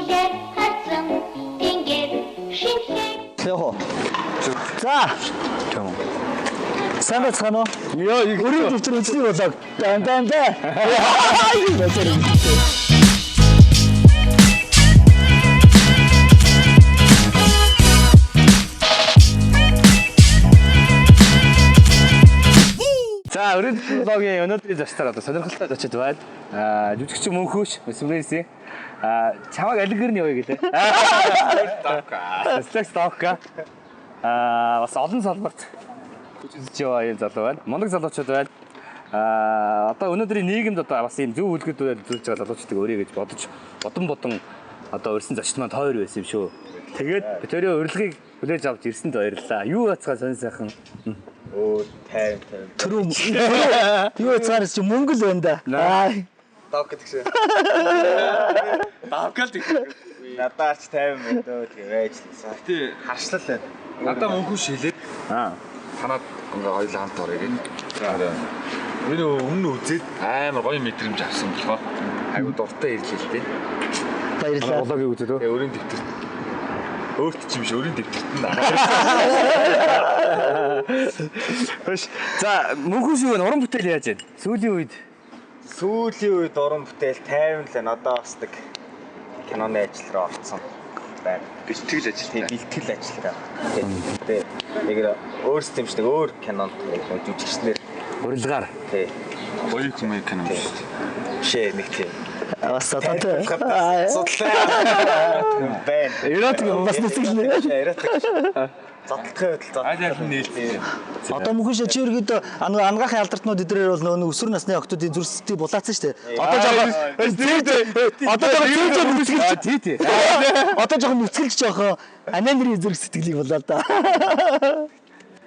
Яг. За. Сайн байцгаана уу? Йоо, Өрийн төвчөр үзлийг болоо. Дан дан дан. За, өрийн блогийн өнөөдрийн зочдоор одоо сонирхолтой зочид байна. Аа, жүжигчин Мөнхөөш, Сүмрээсийн. Аа, чамайг алигэр нь явъя гэлээ. Давка. Стекс давка. Аа, бас олон салбарт хүч үзэж яваа юм залуу байна. Мундаг залуучууд байна. Аа, одоо өнөөдрийн нийгэмд одоо бас ийм зөв үлгэдүүд зүйлж байгаа залуучуудыг өрье гэж бодож бодон одоо өрсөн зочд маань тойр байсан юм шүү. Тэгээд бид хоёрын урилгыг хүлээж авч ирсэнд баярлалаа. Юу бацгаа сонь сайхан. Өө 50 50. Түрүү юу яцгаар чи мөнгө л байна да. Аа. Давк гэдэг шээ. Давк л гэх. Надаар ч 50 байна дөө тэгээ байж лээ. Гэтэ Харшлал байна. надаа мөнхөш хэлээд Аа. танаад ингээ хоёулаа хамт орё гэх. За. Би нөгөө өмнө үзээд амар гоё мэдрэмж авсан болохоор айгу дуртай ирлээ л дээ. Баярлалаа. Блогийг үзээд үү? Тэгээ өрийн дэвтэрт өөрт ч юм шиг өрийн дэвтэрт нь Хөш. За, мөнхөш юу вэ? Уран бүтээл яаж вэ? Сүүлийн үед Сүүлийн үед уран бүтээл 50 л байна. Одоо бас нэг киноны ажил руу орцсон байна. Бэлтгэл ажил. Тэгээ бэлтгэл ажилтай. Тэгээ нэг өөрсдөө юм шиг өөр кинонд нэг жүжигчнэр урилгаар. тий. Гоё юм кино юм шүү дээ. Бишээ нэг тийм. Бас сатантай. Судлаа. Байна. Эротик Бас нүцгэлнэ. Эротик. Задлахын үед л задлах. Аль аль нь нээлттэй. Одоо мөнхөш чи ерөөдөө ангаахын алдартнууд эдрээр бол нөгөө өсвөр насны охтуудын зүрх сэтгэл булаацсан шүү дээ. Одоо жоохон одоо жоохон зөөж нүцгэлж Тий, тий. Одоо жоохон нүцгэлж жоохон анаа нэрийн зүрх сэтгэлийг булаа да.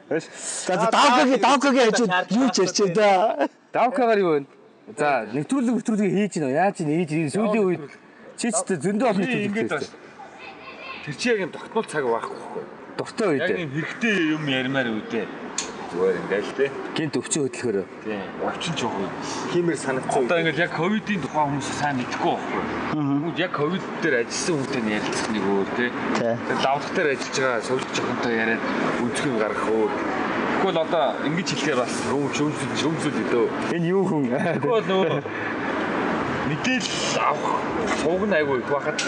Хөш. За давкагийн хажууд юу ч ярьчих да. Давкагаар юу вэ? За, нэвтрүүлэг хийж гинэ. Яаж гинэ? Хийж гинэ. Сүүлийн үед чи ч зөндөө олон Би нэвтрүүлэг ингээд хийсэн. Тэр чи яг юм тогтмол цаг байхгүй байхгүй. Дуртай Яг үед юм хэрэгтэй юм ярмаар үедээ. Зүгээр ингээл те. гинт өвчин хөдлөхөөр. Тийм. Өвчин ч уугүй. Хиймэр санагдсан. Одоо ингээл яг ковидын тухай хүмүүс сайн мэдэхгүй байхгүй. Тэгвэл яг ковид дээр ажилласан хүнтэй нь ярилцах нэг өөр те. Тий. Тэгээд давлах дээр ажиллаж байгаа совилж жохонтой яриад өнцгийг гаргах өөр. Тэгвэл одоо ингэж хэлэхээр бас шүүмжүүл өдөө. Энэ юу хүн? Тэгвэл нөгөө мэдээлэл авах сувг нь айгүй их байхад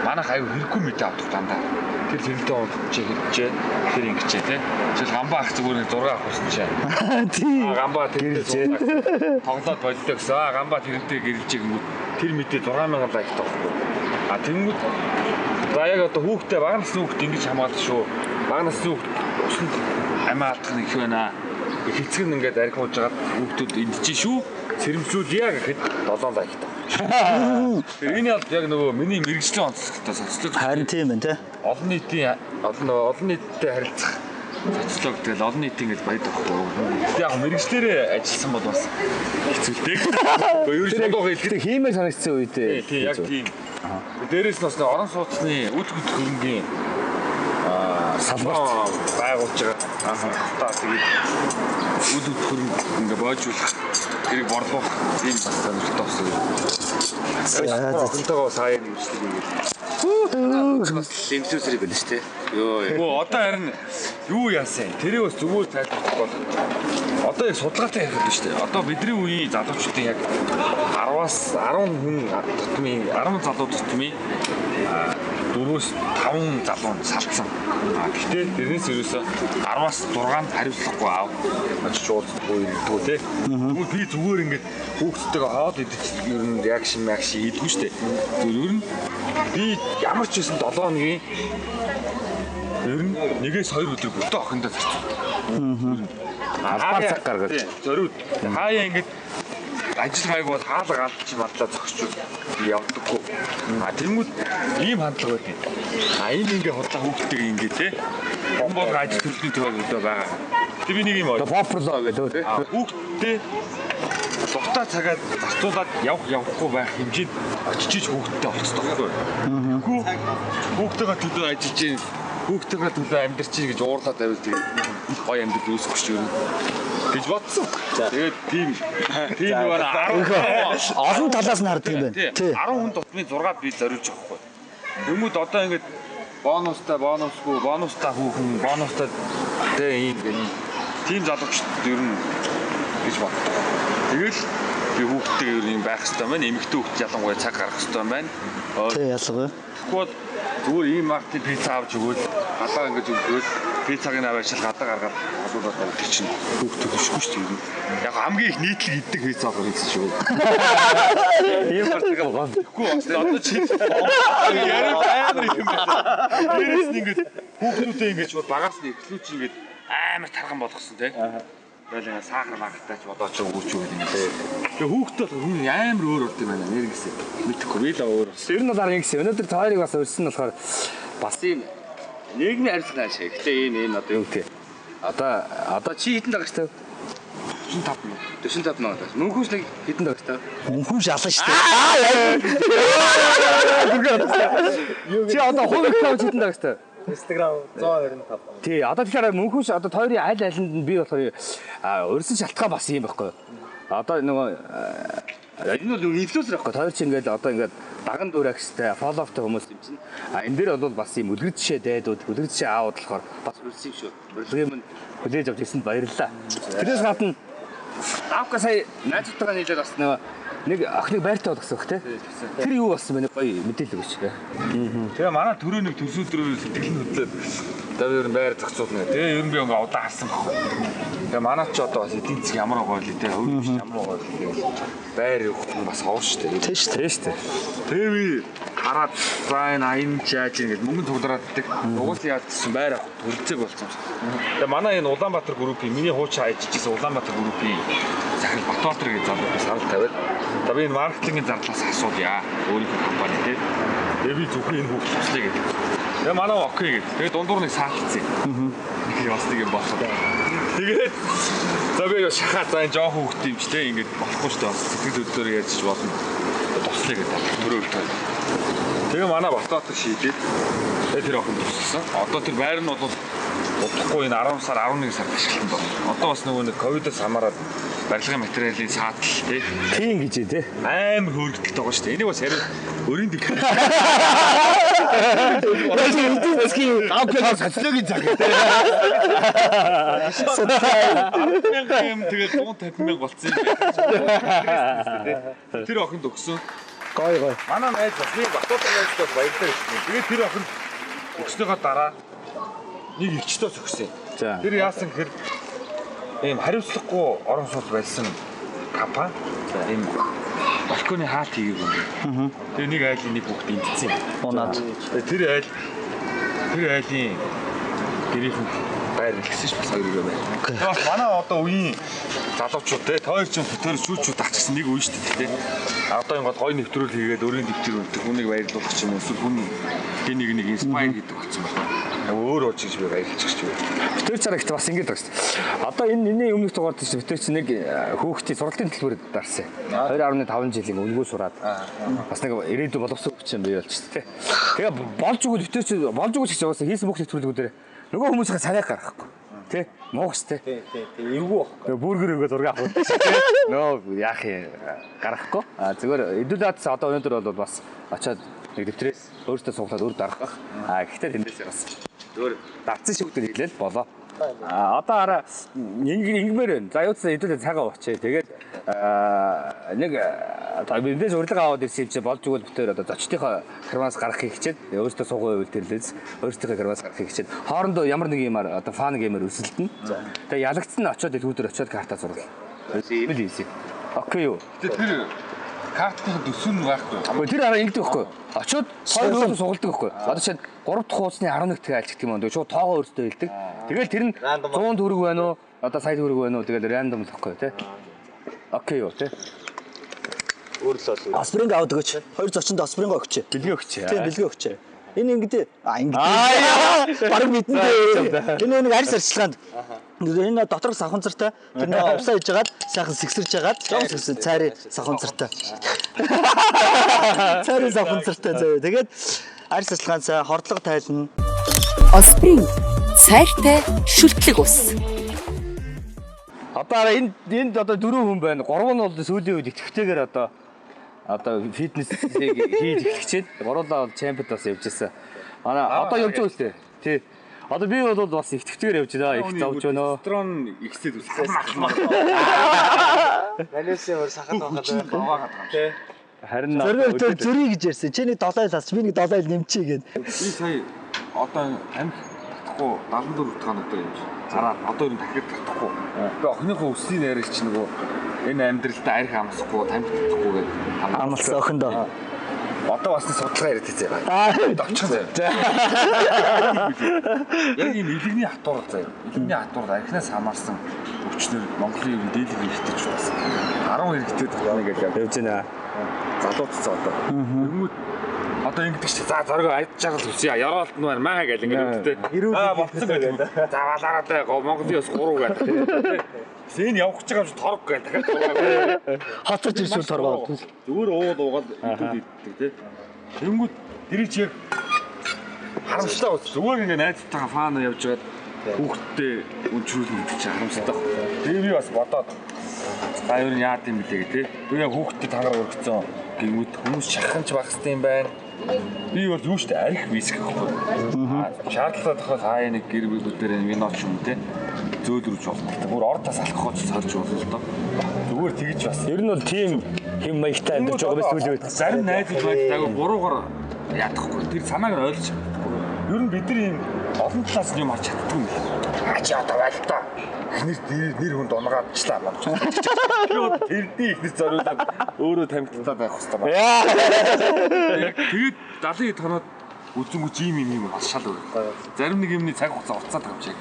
манайх айгүй хэрэггүй мэдээ авдаг дандаа. Тэр тэрнтэй чи хэрэгжээ, тэр ингэжээ те. Жишээл гамбаа ах зүгээр нэг зураг авах гэсэн чинь. Тий. Гамбаа тэрнтэй суугаад тоглоод боллоо гэсэн. Аа гамбаа тэрнтэй гэрэлжээ гингүүд тэр мэдээ 6000 лайктай байхгүй. А тэнгүүд за яг одоо хүүхдээ бага насны хүүхд ингэж хамгаалах шүү. Бага насны хүүхд усанд амиа алдах нь их байна. Хэцэг нь ингээд арх ууж хагаад хүүхдүүд идчихэ шүү. Сэрэмжлүүлье гэхэд 7 лайктай. Тэр энэ бол яг нөгөө миний мэрэгжлийн онцлогтой социолог Харин тийм байна те. олон нийтийн олон нийттэй харилцах социолог тэгэл олон нийтийн гэж баяд байхгүй. Гэтэ яг мэрэгчлэрээ ажилласан бол бас хэцүү л дээ. Гэхдээ ер нь шулуух хэлэхэд Хиймээр санагдсан үед. тий яг тийм. Дээрээс нь бас нэг орон сууцны үл хөдлөх хөрөнгийн Салбарт. байгуулж байгаа. Та тэгээд үл хөдлөх хөрөнгө ингээ боожуулах тэрийг борлуулах тийм бас сонирхолтой болсон. За, за. Охинтойгоо сая нэг бичлэг хийгээл. Бас инфлюенсер юм байна шүү дээ. Йоо. Өө одоо харин юу яасан? Тэрийг бас зүгээр тайлбарлах бол одоо яг судалгаатай ярих хэрэгтэй шүү дээ. Одоо бидний үеийн залуучуудын яг 10-аас 10 хүн тутмын 10 залуу тутмын 4-өөс 5 залуу нь салцсан. А гэхдээ тэрнээс ерөөсө 10-аас 6-нд хариуцлагагүй аав очиж уулзахгүй ирдэггүй те. Тэгвэл би зүгээр ингээд хүүхдтэйгээ хоол идэж ер нь реакшн реакшн хийдэггүй шүү дээ. Зүгээр ер нь би ямар ч байсан 7 хоногийн ер нь нэгээс хоёр өдөр бүтэн охиндоо зарцуулдаг. Албаар цаг гаргаж. Тий, Зориуд. Хаяа ингээд ажил гайг бол хаалга алдчих мадлаа зогсчул явдаггүй. А тэнгүүд ийм хандлага байдаг. А энэ ингээ худлаа хүүхдтэйг ингээ те. Хүн болго ажил төрлийн төв өдөө байгаа. Тэг би нэг юм Одоо попрлоо гэдэг үү? А хүүхдтэй дуртай цагаа зарцуулаад явах явахгүй байх хэмжээнд очиж иж хүүхдтэй болцдог байхгүй. Тэгэхгүй хүүхдтэйгээ төлөө ажиллаж гин Хүүхдийнхээ төлөө амьдарч ийн гэж уурлаад байвал тэгээд их гоё амьдрал үүсэхгүй шүү дээ гэж бодсон. Тэгээд тийм тийм юугаар 10 Олон талаас нь хардаг юм байна. Тий. 10 хүн тутмын 6-д би зориулж байгаа хгүй. Хүмүүд одоо ингээд бонустай, бонусгүй, бонустай хүүхэн, бонустай тэ ийм гэх юм. Тийм залуучууд ер нь гэж боддог. Тэгэл би хүүхдтэйгээ ер нь юм байх хэрэгтэй байна. Эмэгтэй хүүхд ялангуяа цаг гаргах хэрэгтэй байна. Тий, ялангуяа. Тэгэхгүй бол зүгээр ийм мартын пицца авч өгөөл гадаа ингэж өгөөл пиццаг нь аваачил гадаа гаргаад халуулаад авдаг чинь хүүхд төлөшгүй шүү дээ. Яг хамгийн их нийтлэг иддэг пицца болохоор хийсэн шүү. Ийм мартыг гоо. Тэгэхгүй бас одоо чи яриа амар их юм байна. Дээрээс нь ингэж хүүхдүүдээ ингэж шууд багаас нь эхлүүч ингэж амар тарган болгосон тий. Тэгэл ингээ сахар магтаач бодоо ч өгөөч юу гэдэг юм тий. Тэгээ хүүхдтэй болохоор хүн амар өөр болд юм байна нэр гэсэн. Мэдэхгүй би л өөр болсон. Ер нь бол арга ингэсэн. Өнөөдөр та хоёрыг бас урьсан нь болохоор бас ийм нийгмийн харилцаа нааш. Гэтэ ийм ийм одоо юу гэдэг. Одоо чи хэдэн дагагчтай вэ? 45 мянга. 45 мянга дагагч. Мөнхүүш нэг хэдэн дагагчтай вэ? Мөнхүүн шалан шүү дээ. Чи одоо хувь аккаунт хэдэн дагагчтай вэ? Instagram 125. Тий, одоо тэгэхээр мөнхүүш одоо тойрын аль алинд нь би болохоор урьсан шалтгаан бас юм байхгүй. Одоо нөгөө энэ бол инфлюенсер байхгүй. Тойр чи ингээд одоо ингээд даган дүүрэгчтэй, фолловтой хүмүүс юм чинь. А энэ дээр бол бас юм үлгэр жишээ дайдууд, үлгэр жишээ аауд болохоор бас урьсан юм шүү. Урилгын минь хүлээж авч ирсэнд баярлалаа. Тэрнээс гадна Авка сая найзуудтайгаа нийлээд бас нөгөө нэг охиныг байртай болгосон бох тий. Тэр юу болсон бэ? Гоё мэдээлэл өгөөч. Тэгээ манай төрөө нэг төсөө төрөө сэтгэл нь хөдлөөд одоо би ер нь байр зохицуулна. Тэгээ ер нь би ингээ удаан харсан байхгүй. Тэгээ манай ч одоо бас эдийн засаг ямар байгаа вэ те хөрөмж ямар байгаа вэ тэгэл байр өгөх хүн бас ховор шүү дээ. Тий шүү дээ. Тий шүү дээ. Тэгээ би хараад за энэ аян жааж ингээд мөнгө цуглараад иддэг. Угаас яаж гэсэн байр авах төлөлцөөг болсон юм шиг. Тэгээ манай энэ Улаанбаатар группийн миний хуучин ажиллаж байсан Улаанбаатар группийн захирал Батбаатар гэж залуу би санал тавиад за би энэ маркетингийн зардлаас асуулъя. Өөрийнхөө компани тий. Тэгээ би зөвхөн энэ хүүхд туслая гэдэг. Тэгээ манай окей гэдэг. Тэгээ дундуур нэг саалцсан. Нэг бас нэг юм болох. Тэгээд за би юу шахаа за энэ жоохон хүүхд юм ч тий ингээд болохгүй шүү дээ. Бас сэтгэл хөдлөлөөр яаж ч болно. Туслая гэдэг. Төрөө өгдөг. Тэгээ манай Батбаатар шийдээд тэгээ тэр охин тусалсан. Одоо тэр байр нь бол удахгүй энэ 10 сар 11 сард ашиглалтанд орно. Одоо бас нөгөө нэг ковидоос хамаарат барилгын материалын саатал тий Тийм гэж тий. амар хөөрөгдөлт байгаа шүү дээ. Энийг бас яриа өрийн дэвтэр Эдийн засгийн Авка социологийн цаг тий. 10,000 юм тэгээд 150 мянга болцсон юм байна. Тэр охинд өгсөн. гой гой. Манай найз бас нэг Батбаатар найзтай бас баярлалаа гэсэн. Тэгээд тэр охинд өгснөөхөө дараа нэг эгчтэй зөгсөн. За. Тэр яасан гэхээр ийм хариуцлагагүй орон сууц барьсан компани ийм балконы хаалт хийгээгүй юм. Тэгээ нэг айлын нэг хүүхд эндсэн юм. Унаад. Тэгээ тэр айл тэр айлын гэрийнхэн байр хэлсэн ш бас хоёр өрөө байр. Тэгээ бас манай одоо үеийн залуучууд те тойр чинь тэр шүүчүүд авчихсан нэг үе шүү дээ те. Одоо ингээд гоё нэвтрүүл хийгээд өрийн дэвтэр өнтер хүнийг баярлуулах ч юм уу эсвэл хүн хин нэг нэг инспайр хийдэг болсон байна. Өөр болж гэж би баярлчих ч юм. Битэр чараа ихтэй бас ингэж байгаа шүү дээ. Одоо энэ энэний өмнөх дугаар дээр чинь битэр чинь нэг хүүхдийн сургалтын төлбөр дарсан. 2.5 жилийн үнэгүй сураад. Бас нэг ирээдүй боловсон хүч юм бий болж шүү дээ. Тэгээ болж өгвөл битэр чинь болж өгөөч гэж яваасан хийсэн бүх нэвтрүүлгүүдээр нөгөө хүмүүсийн царайг гаргахгүй. Тэ? Муугс тэ. Тий, тий, тий. Эвгүй байхгүй. Тэгээ бүргэр өгөө зураг авах. Нөө яах юм гаргахгүй. А зүгээр эдүүлээд одоо өнөөдөр бол бас очиод нэг дэвтрээс өөртөө суглаад өөр дарах байх. А гэхдээ тэндээс бас зүгээр дарцсан шүгдэр хэлээл болоо. А одоо араа ингэмээр байна. За юу ч эдүүлээ цагаа уучээ. Тэгээд нэг одоо мэдээж урилга аваад ирсэн юм чи болж өгвөл битээр одоо зочдынхоо карманаас гаргахыг хичээд өөртөө суугаа байвал тэрлээс өөртөөхөө карманаас гаргахыг хичээд хоорондоо ямар нэг юмар одоо фан геймэр өрсөлдөнө. Тэгээ ялагдсан нь очиод дэлгүүдээр очиод карта зурвал. Ийм л ийсэн. Окей юу. Тэгээ тэр картын төсөв нь байхгүй. Гэхдээ тэр араа ингэдэг байхгүй. Очиод хоёр өөртөө сугалдаг байхгүй. Одоо жишээ нь 3 дахь хуудасны 11 дахь айлч гэх юм уу. Шууд тоогоо өөртөө хэлдэг. Тэгэл тэр нь Random. 100 төгрөг байна уу? Одоо сая төгрөг байна уу? Тэгэл рандом л байхгүй тий. Окей юу тий. Өөр л бол. Аспиринг аваад өгөөч. Хоёр зочинд аспиринг өгч. Бэлгээ өгч. Тийм бэлгээ өгч. Энэ ингэдэ а ингэдэ. Бараг мэдэн дээ. Энэ нэг арьс арчилгаанд. Энэ доторх савханцартай тэр нэг увсаа иж жагаад сайхан сэгсэрж жагаад жоон сэгсэр цайрын савханцартай. Цайрын савханцартай заяа. Тэгээд арьс арчилгаан цай хордлого тайлна. Осприн цайртай шүлтлэг ус. Одоо араа энд одоо дөрөв хүн байна. Гурав нь бол сүүлийн үед идэвхтэйгээр одоо фитнесийг хийж эхлэх чинь. Гурлаа бол чемпион бас явж байсан. Манай одоо явж байгаа үстэй. Тий. Одоо би бол бас идэвхтэйгээр явж байна. Их зовж байна. Тестрон ихсээд үссэн. Манайсын өөр сахад байхад Баваагаад байгаа юм шиг. Харин Зориг тэр зөрий гэж ярьсан. Чи нэг 7 ил хасч би нэг 7 ил нэмчихье гэд. Би сая одоо амх татахгүй 74 утгаан өдөр юм чи. Зараад одоо ер нь дахиад татахгүй. Би охиныхоо өслийн яриа чи нөгөө энэ амьдралдаа арх амсахгүй, тамхи татахгүй гэдэг. Амлсан охиндоо. Одоо бас нэг судалгаа яриад хэзээ. Давчих заяа. Яг ийм илэгний хатуур заяа. Илэгний хатуур архинаас хамаарсан өвчнөр Монголын ер нь дийлэх хэрэгтэй ч бас 10 хэрэгтэй татна гэж явж байна. залууцсан одоо. Тэнгүүд одоо ингэдэг чи за зориг ад жаргал хүсье. Яроолт нь байна маа гэл ингээд өвдөлтэй. Аа болцсон гэдэг. За балаараа Монголын ёс 3 гэдэг. Энэ явах гэж байгаа юм чи торг гэл дахиад торгоо. Хоцорч ирсэн торгоо. Зүгээр ууд уугаад идүүд иддэг тий. Тэнгүүд тэр чи яг харамсалтай бас зүгээр ингээ найзтайгаа фан явж байгаад хүүхдтэй өнчрүүлнэ гэдэг чи харамсалтай. Тэгээ би бас бодоод за ер нь яад юм бэлээ гэ тий. Би яг хүүхдтэй тангаар өргөцсөн гингүүд хүмүүс шахах ч байх хэрэгтэй юм байна. Би бол юу штэ арх виски гэхгүй. Шаардлагатай тохиол хаяа нэг гэр бүлүүдээр вино ч юм те зөөлрүүлж болно. Бүр ор тас алхах гэж сольж болно л доо. Зүгээр тэгж бас Ер нь бол тийм хэм маягтай амьдарч байгаа биз сүүлийн үед. Зарим найзууд байдаг айгу буруугаар ядахгүй. Тэр санааг нь ойлгож чадахгүй. Ер нь бид нар ийм олон талаас нь юм харж чаддгүй юм байна. А чи одоо байлтаа. Эхнэр нэр хүнд унгаадчлаа мөн. Би бол тэрний эхнэр зориулаад өөрөө тамхитаад байх хэрэгтэй байна. Яг тэгээд 70 тоноод үзэнгүүч ийм юм юм бас шал өөр. Зарим нэг юмны цаг хугацаа уцаад байгаа юм чиг.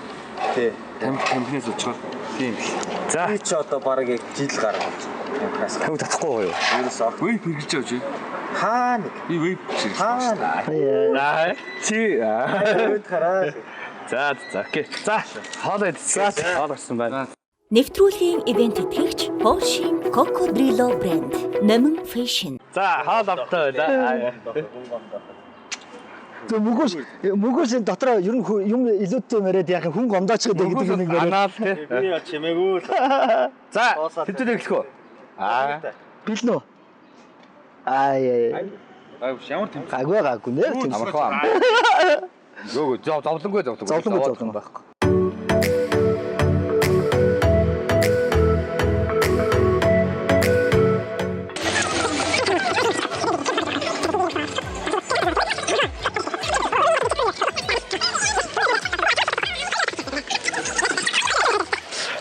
Тий. Тамхинаас очихоор тийм л. За Би ч одоо бараг яг жил гарах болж байна. Тамхинаас. тамхи татахгүй юу? Ерөөсөө огт. Вейп хэрэглэж явж. Хаа нэг. Би вейп хэрэглэж Хаа байна. нэг. Аа чи Өөд хараа. За за окей. За хоол идсэн. Хоол гарсан байна. Нэвтрүүлгийн ивент тэтгэгч Porsche Cocodrillo брэнд. Номин Fashion. За хоол автай байлаа. Зөв мөгөөс энэ дотроо ер нь юм илүүтэй юм яриад яах юм хүн гомдооч гэдэг гэдэг нэг яриад. Анаал тий. Би яа чимээгүй л. За хэвтэл эхлэх үү? Аа. Бэлнэ үү? Аа яа. Аа ямар тамхи Гагвэ гаггүй нэр тийм. Амархан. Гөө гөө зовлонгүй зовлонгүй. Зовлонгүй зовлон байхгүй.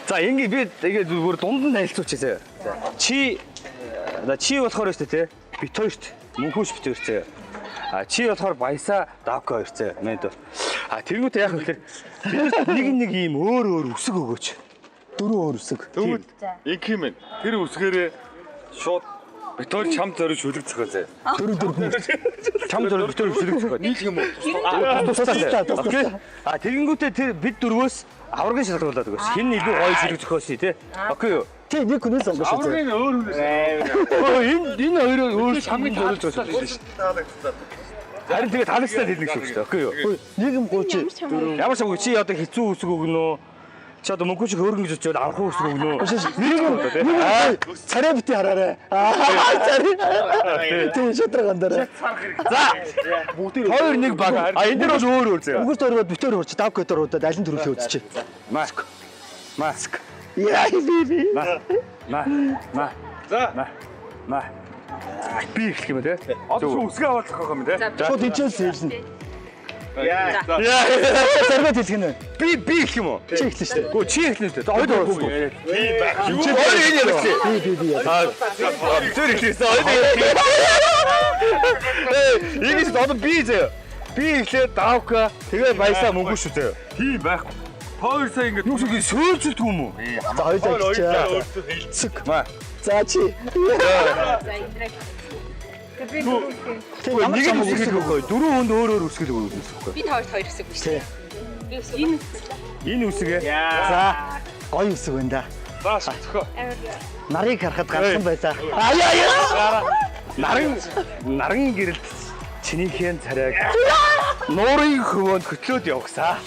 За ингээ би ингээ зүгээр дунд нь танилцуулчих заяа. Чи за чи болохоор шүү дээ тий. Бит хоёрт мөнхөөш бит хоёр заяа. А чи болохоор Баясаа Давка хоёр заяа. Мэд бол. А тэргүүтээ яах вэ гэхээр бид нэг нэг ийм өөр өөр үсэг өгөөч. Дөрөв өөр үсэг. Тэгвэл ингэх юм байна. Тэр үсгээрээ шууд бит хоёр чам зориуд шүлэг зохиол заяа. Дөрөв дөрөв. Чам зориуд бит хоёр шүлэг зохиол. Нийлэх юм уу? Тусдаа. Окей. А тэгэнгүүтээ тэр бид дөрвөөс аваргын шалгаруулад өгөөч. Хин илүү гоё шүлэг зохиосон тий. Окей юу? Тий нэг хүнээс сонгож шүү. Аваргын өөр хүнээс. Өө энэ хоёроо өөр хамгийн зориулж байгаа шүү дээ. Харин тэгээ таалагдсаа хэлнэ гэсэн үг шүү дээ. Окей юу? Нэг юм гоо чи. Ямар ч үгүй чи одоо хэцүү үсэг өгнө үү? Чи одоо мөнгө шиг хөөргөн гэж очиод авах үсэг өгнө үү? Нэг юм царай бити хараарай. Аа царай. Тий шудраг андаарай. За. Хоёр нэг баг. А энэ дэр бол өөр өөр заяа. Мөнгөс дөрвөө битээр хурч давк өдөр удаад аль нь төрөлхөө үзчихэ. Маск. Маск. Яа би би. Ма. Ма. Ма. За. Ма. Ма. Би эхлэх юм те. Одоо чи үсгээ аваад зохиох юм те. Шууд хичээлс хэлнэ. Яа. Заргаад хэлэх нь. Би эхлэх юм уу? Чи эхлэн шүү дээ. Гөө чи эхлэнэ үү? Хоёр орох. Би байх. Юу хоёр энэ ярьсан. Би яа. Тэр эхлэсэн. Хоёр ярьсан. Ээ, ингэж одоо би заяа. Би эхлээд давка тэгээ баясаа мөнгө шүү заяа. Тийм байхгүй. Хоёр сая ингэ Юу шиг сөөлжөлт юм уу? За хоёулаа хэлчихэ. Цэг. Ма. За чи. Би дөрөв. Тий ямар Нэг ч нь юм үсгэл өгөө. Дөрөв хүнд өөр өөр үсгэл өгөө гэсэн үг. Би та хоёрт хоёр хэсэг биш. Тий. Би үсэг. Энэ Энэ үсгээ. За гоё үсэг байна да. зааш зөхөө. Нарыг харахад ганцхан байлаа. Аа яа яа. Наран наран гэрэлт чинийхээ царайг Нуурын хөвөөнд хөтлөөд явгсаа.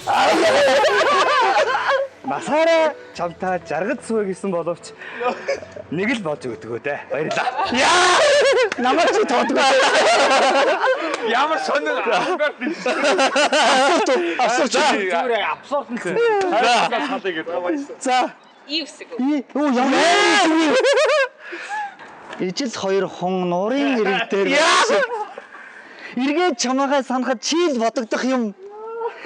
Масаараа чамтай жаргаж сууя гэсэн боловч нэг л болж өгдөгөө дээ. Баярлалаа. Яа! Намайг чи тоодгүй. Ямар сонин авангард юм. Абсурд. Зүгээр абсурд нь. За гэдэг байгаа юм. За. И үсэг. И юу ямар Ижил хоёр хүн нуурын эрэг дээр эргээд чамаагаа санахад чийл бодогдох юм.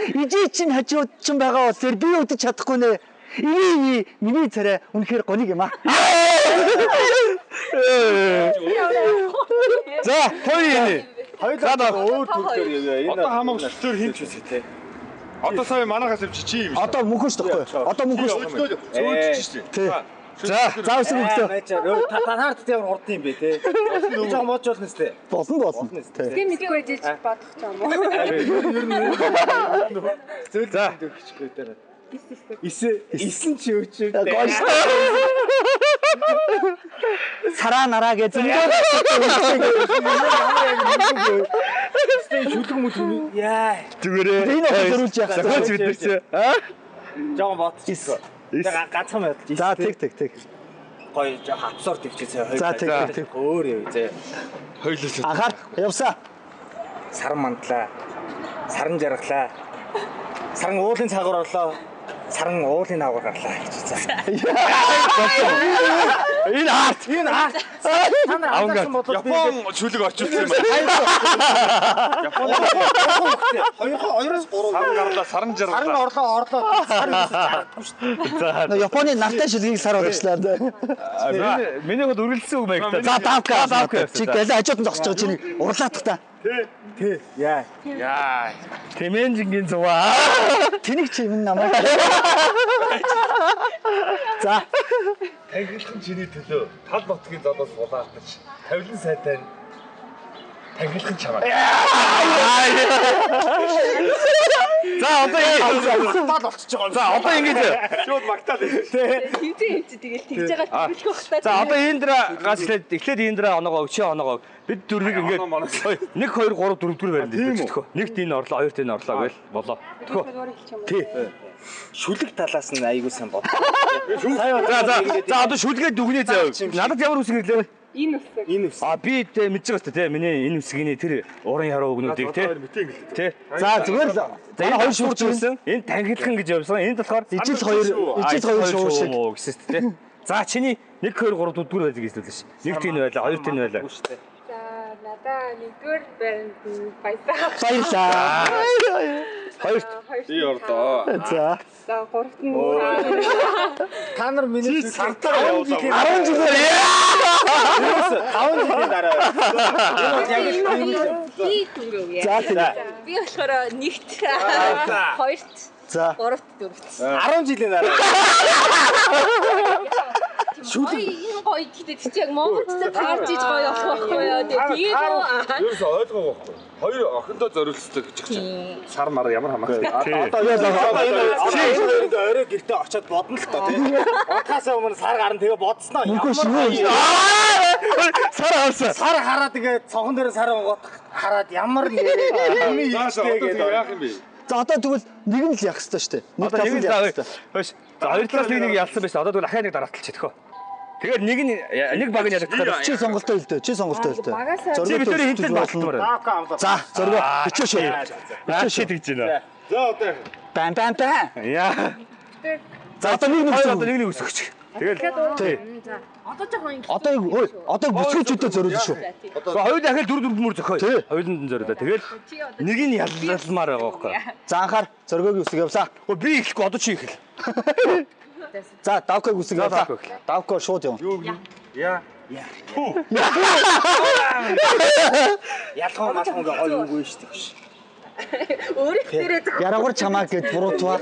Ижил чинь хажууд чинь байгаа болохоор би үдэж чадахгүй нэ. Ивэ миний царай үнэхээр гониг юм аа. За, хоёр юм. Хоёулаа өөр төр дээр явъя. Энэ Одоо хамаагүй сүлтөөр хин ч үсэ те. Одоо сая манайхаас юм чи чи юм. Одоо мөнхөн шүү дээ. Одоо мөнхөн шүү. Зөөж чи шүү Тий. дээ. За, За үсэг өглөө. Та нарт ямар хурдан юм бэ те? Би жоохон бодж болно сте. Болно болно. Тий. Би мэдгүй байж бодох ч юм уу. Зөөл зөөгчихгүй дээр. Исэн исэн чи юу чи. Гоё шүү. Сараа нараа гэж зөндөө Шүлэг мүлэг яа. Зүгээрээ. Энэ охин зөрүүлж яах вэ? Зохиолч бид нар чи. Аа? Жоохон бодчих. Тэгээ ганцхан байдал. За тэг тэг тэг. Гоё жоохон абсурд тавьчих зэ хоёр. За тэг тэг тэг. Өөр юу зэ. Хоёулаас Анхаар явсаа. Саран мандлаа. Саран жаргалаа. Саран уулын цагаар орлоо. Саран уулын агуур гарлаа гэж за. Энэ арт. Энэ арт. Та нар анзаарсан бол би Япон шүлэг орчуулсан юм байна. Япон хоёр хоёроос гурав. Саран гарлаа, саран Саран жаргалаа. орлоо орлоо. Сар юусэн жаргадаггүй шүү дээ. Нөө Японы нартай шүлгийг сар болгочлаа. Миний хувьд үргэлжлсэн үг маягтай. За давка. Давка. Чи гэлээ хажууд нь зогсож байгаа чиний урлаадах та. Тий. Яа. Яа. Тэмэнжингийн зуваа. Тэнийг чи минь намайг. За Танхилхан чиний төлөө тал нутгийн залуус булаатаж тавилан сайтай танхилхан чамаа. За одоо ингэ. Тал болчихж байгаа юм. За одоо ингэж. Шууд магтаал. Хинтээ хинтээ тэгэл тэгж байгаа төвлөх бах та. За одоо Индра гас эхлээд Индра оноогоо өчөө оноогоо бид дөрвийг ингээд 1 2 3 4 дөрөв баринд идэж төхөө. Нэгт энэ орлоо, хоёрт энэ орлоо гээл болоо. Төхөө. Тий. Шүлэг талаас нь айгуу сайн бод. За за за одоо шүлгээ дүгнээ заяа. Надад ямар үсэг ирлээ? Энэ үсэг. Энэ үс. А би тэ мэдж байгаа шүү дээ, тэ миний энэ үсгийн тэр уран яруу үгнүүдийг тэ. Тэ. за зүгээр л За энэ хоёр шуурч ирсэн. Энэ танхилхан гэж явсан. Энд болохоор Ижил хоёр ижил хоёр шуу шиг. гэсэн шүү дээ. За чиний 1 2 3 4 дөрөв байлыг эзлүүлсэн ш. Нэг тийм байлаа, хоёр тийм байлаа. За надаа нэгдүгээр баринд нь баясаа. Баярлаа. Хоёрт Би орлоо. За За гуравт нь Та нар миний Сартаар явуулаа. 10 жилээр 5 жилийн дараа. Энэ бол яг л тийм л юм. би дүнгээ үе. За тэг. Би болохоор нэгт хоёрт За гуравт дөрөвт. 10 жилийн дараа. Шүлэг энэ гоё гэдэг чи яг монголчтой таарч иж гоё болох байхгүй юу? Тэгээ тэгээд үү? Ерөөсөө ойлгоогүй байхгүй. Хоёр охиндоо зориулсан гэж чинь. Сар мар ямар хамаатай. Одоо энэ орой гэртээ очиод бодно л тоо тий. Бодхоос өмнө сар гарна тэгээ бодсноо. Мөнхөө шүү. Сар авсан. Сар хараад тэгээ цонхон дээр сар онгоот хараад ямар нэр За хийжтэй одоо гэдэг. яах юм бэ? За одоо тэгвэл нэг нь л явах хэрэгтэй шүү дээ. Нэг Одоо талд нэг нь нь явах хэрэгтэй. хөөш. За хоёр талаас нэг нэг ялсан байж. Одоо тэгвэл дахиад нэг дараалталчих төхөө. Тэгээд нэг нь нэг баг нь ялагдах. Чи сонголтоо хэлдэ. Чи сонголтоо хэлдэ. Багасаа Чи бид нэр хинтэн багтмаар байна. Дака амлаа. За зоргоо хичээ шүү. Аа чи тэгж байна. За одоо яах юм? Бан бан бан. Яа. За одоо нэг нэг Хоёр одоо нэг нэг өсгөч. Тэгэл Тий. Одоо жоохон ингэ. Одоо яг ой одоо бүсгүйчүүдэд зориулна шүү. Гэхдээ хоёр дахиад дөрөв дөрөв мөр зөхөө. Тий. Хоёуланд нь зориулаа. Тэгэл нэг нь ялламаар байгаа байхгүй. За анхаар зоргоогийн үсэг явлаа. Өө би эхлэхгүй одоо чи эхэл. За давкаг үсэг За, явлаа. Давкаг эхэл. Давко шууд явна. Юу гэнэ? Яа. Ялхан малхан гэ гоё үгүй шүү дээ. Өөрийнх дээрээ зөв. Яраагур чамаа гэд буруутваа.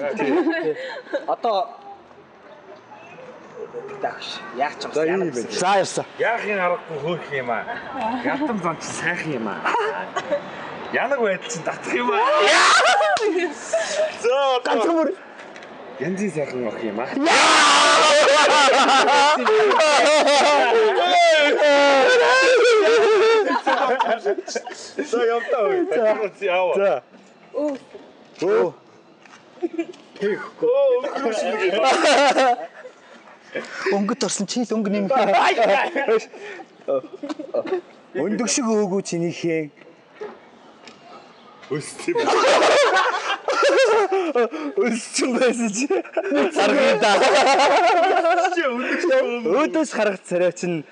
Одоо дагш. Яг ч юм. За явсан. Яахын аргагүй хөөх юм аа. Ятам зан чи сайхан юм аа. Янаг байдал чинь татах юм аа. За одоо Ганцхан мөр. янзын сайхан ох юм аа. За явтаа ой. За яава. За. Өө. Өө. Өнгөт орсон чи л өнгө нэмэх. Өндөг шиг өөгөө чинийхээ. Өссөн. Өссөн байсан чи. Саргын да. Чи өндөг шиг Өөдөөс харах царай чинь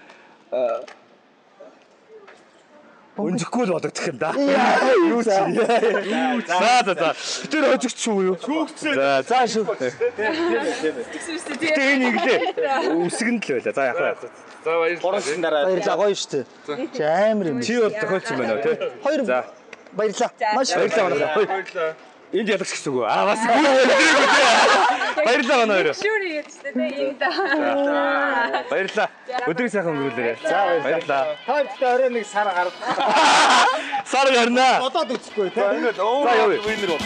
өнжихгүй л бодогдох юм да. Юу чи. За за за. Тэр хожигч шүү юу? Шүүгцээ. За за шүү. Тэгсэн шүү дээ. Тэ энэ иглээ. Үсгэнд л байла. За яах вэ? За баярлалаа. Гурван шин дараа. Баярлаа гоё шүү дээ. Чи амар юм. Чи бол зохиолч юм байна уу те? Хоёр За. баярлаа. Маш Баярлалаа манайхаа. Хой. Баярлалаа. Энд ялагч гэсэн үг үү? Аа бас гүйцэтгэв те. Баярлалаа манай хоёр. Шүр хийж шүү дээ энэ да. Баярлалаа. Өдрийг сайхан өнгөрүүлээрэй. За баярлалаа. Та бүхэн орой нэг сар гарах. Сар гарнаа. Бодоод үзэхгүй те. Ингээд За явъя. winner бол.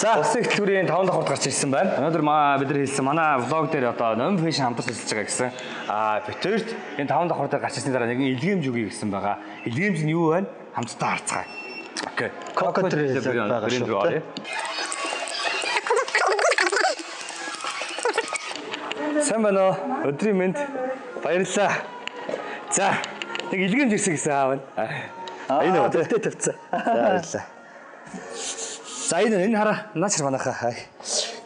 За улсын хөтөлбөрийн 5 давхарт гарч ирсэн байна. Өнөөдөр маа бид нар хэлсэн манай влог дээр одоо Номин Fashion хамтарч ажиллаж байгаа гэсэн. Аа битэрт энэ 5 давхар дээр гарч ирсний дараа нэгэн илгээмж өгье гэсэн байгаа. Илгээмж нь юу вэ? Хамтдаа харцгаая. Окей. Coco Drill байгаа брэнд шүү, рүү оръё. Сайн байна уу? Өдрийн мэнд. Баярлалаа. За, нэг илгээмж ирсэн гэсэн аав нь. Энэ үү? Бэлтээ тавьсан. За баярлалаа. За энэ энэ хараа наач манайхаа.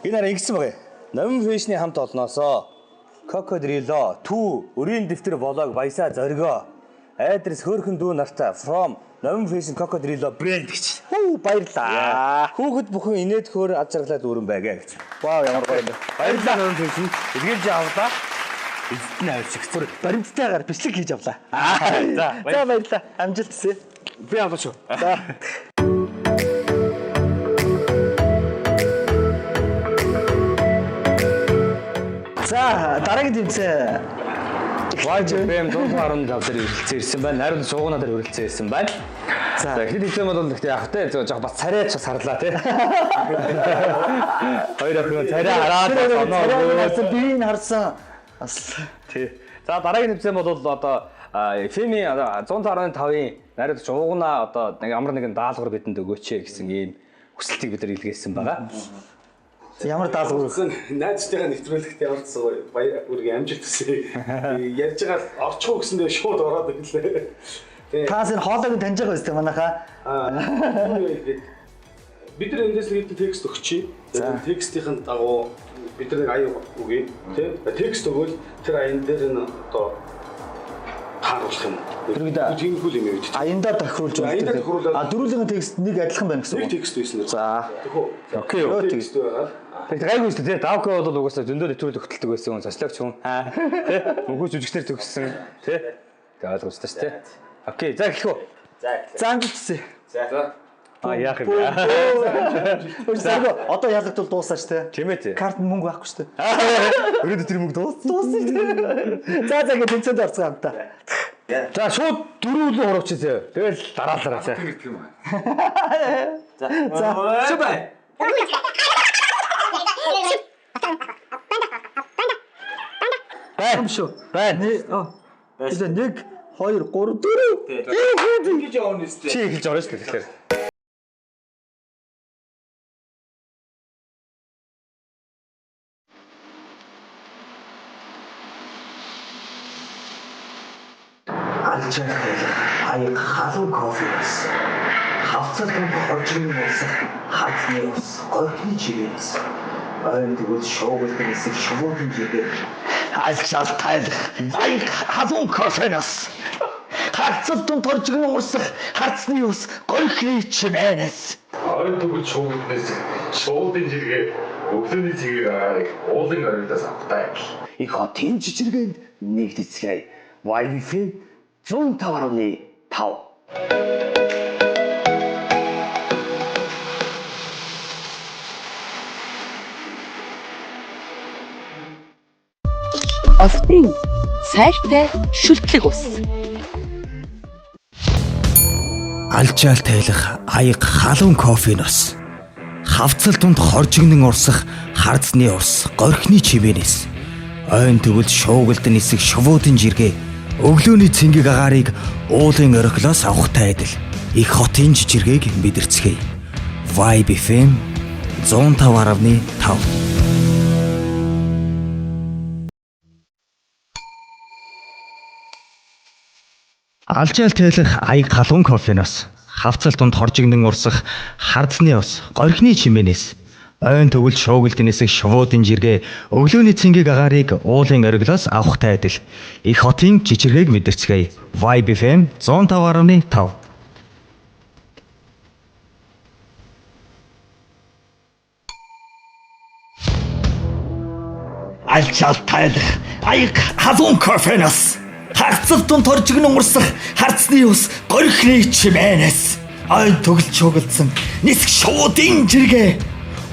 Энэ хараа ингэсэн байгаа юм. Номин фэшний хамт олноосоо Кокодрило, Түү, өрийн дэвтэр болоог баясаа зоригоо. Адрес хөөхөн дүү нартай from Номин фэшн Кокодрило брэнд гэж. Хүү баярлаа. Хүүхэд бүхэн инээд хөөр ад жаргалаа дүүрэн байгаа гэж. Вау ямар гоё юм бэ. Баярлалаа Номин фэшн. Илгээлж авлаа. Эзэд нь авчих. Бүр баримттайгаар бичлэг хийж авлаа. За За баярлаа. Амжилт хүсье. Би авлаа шүү. За. За дараагийн тэмцээн YGFM 100.5 дээр үргэлжлэн ирсэн байна. Найруулан суугнаа дээр үргэлжлэн ирсэн байна. За. За эхний тэмцээн бол гэхдээ яг тэ зөв жоох бас царайч бас харлаа тий. Хоёр охин царай хараад оноо өгөөд. харсан биеийг харсан. Бас Тий. За дараагийн тэмцээн бол одоо FM-ийн 100.5-ын найруулагч уугнаа одоо нэг ямар нэгэн даалгавар бидэнд өгөөч гэсэн ийм хүсэлтийг бид нар илгээсэн байгаа. ямар даалгавар вэ? Найзтайгаа нэвтрүүлэхт ямар ч гоё баяр үргийн амжилт хүсье. Ярьж байгаа орчих уу гэсэндээ шууд ороод ирлээ. Тэгээ Таас энэ хоолойг нь таньж байгаа үстэй манайхаа. аа юу вэ гэхэд бид нар эндээс нэг хэдэн текст өгчий. Тэгээд текстийн дагуу бид нар нэг аян өгье. Тэ? Текст өгвөл тэр аян дээр нь одоо тааруулах юм. Тэрэгдээ. Тиймэрхүү юм юу гэдэг. Аяндаа тохируулж Аяндаа өгдөг. тохируулаад- А дөрүлгийн текст нэг адилхан байна гэсэн Нэг үг. текст байсан. За. Тэхүү. Окей. юу? Нэг текст байгаа. Тэгт гайгүй шүү дээ тий. Давка бол угаасаа зөндөө нэвтрүүлэг хөтэлдэг байсан хүн, социологч хүн. Аа тий. Мөнхөс жүжигчдэр төгссөн тий. Тэг ойлгомжтой шүү тий. Окей, за эхлэх үү. За амжилт хүсье. А яах юм бэ? Өөрсдөө одоо ялагдвал дуусаа шүү дээ. Тийм ээ тий. Карт мөнгө байхгүй шүү дээ. Өрөөд тэр мөнгө дууссан. Дууссан шүү дээ. За за гэж тэмцээнд орцгоо хамтаа. За шууд дөрөв лөө хуравчих зөө. Тэгэл дараалалаа зөө. За. Супер. Бай. Юм шүү. Бай. Нэ. Тэгээ 1 2 3 4. Ингэж явна үстэй. Чи эхэлж орно шүү дээ тэгэхээр. Алжаар хайлах аяг халуун кофе ус. Хавцалхан хоржигны усах хадны ус, горхны чигээс. Ойн тэгвэл шуугилдан эсэх шувуудан жигээ. Алжаар тайлах аяг халуун кофенаас. Хавцал дунд хоржигны урсах хадны ус, горхны чимээс. Ойн төгөл шуугднээс шуудын жиргээ өглөөний цэгийг агарыг уулын оройдоос автай. Их хотын жижиргээнд нэгдэцгээе. YFM 105.5. Олтын сайртай шүлтлэг ус. Алжаал тайлах аяг халуун кофенос. Хавцал дунд хоржигнэн урсах хардсны ус горхны чивэнэс. Ойн төгөл шуугилдан нисэх шувуудын жиргээ өглөөний цэнгэг агаарыг уулын орхилоос авахтай адил их хотын жижиргээг мэдэрцгээе. Vibe FM 105.5. Алжаал тайлах аяг халуун кофеноос хавцал дунд хоржигнэн урсах хардсны ус горхны чимээнээс ойн төгөл шуугилд нисэх шувуудын жиргээ өглөөний цэнгийг агаарыг уулын ориглоос авахтай адил их хотын жижиргээг мэдэрцгээе. Vibe FM 105.5. Алжаал тайлах аяг халуун кофеноос харцал дунд хоржигнэн урсах хардсны ус горхны чимээнээс ойн төгөл шуугилдсан нисэх шувуудын жиргээ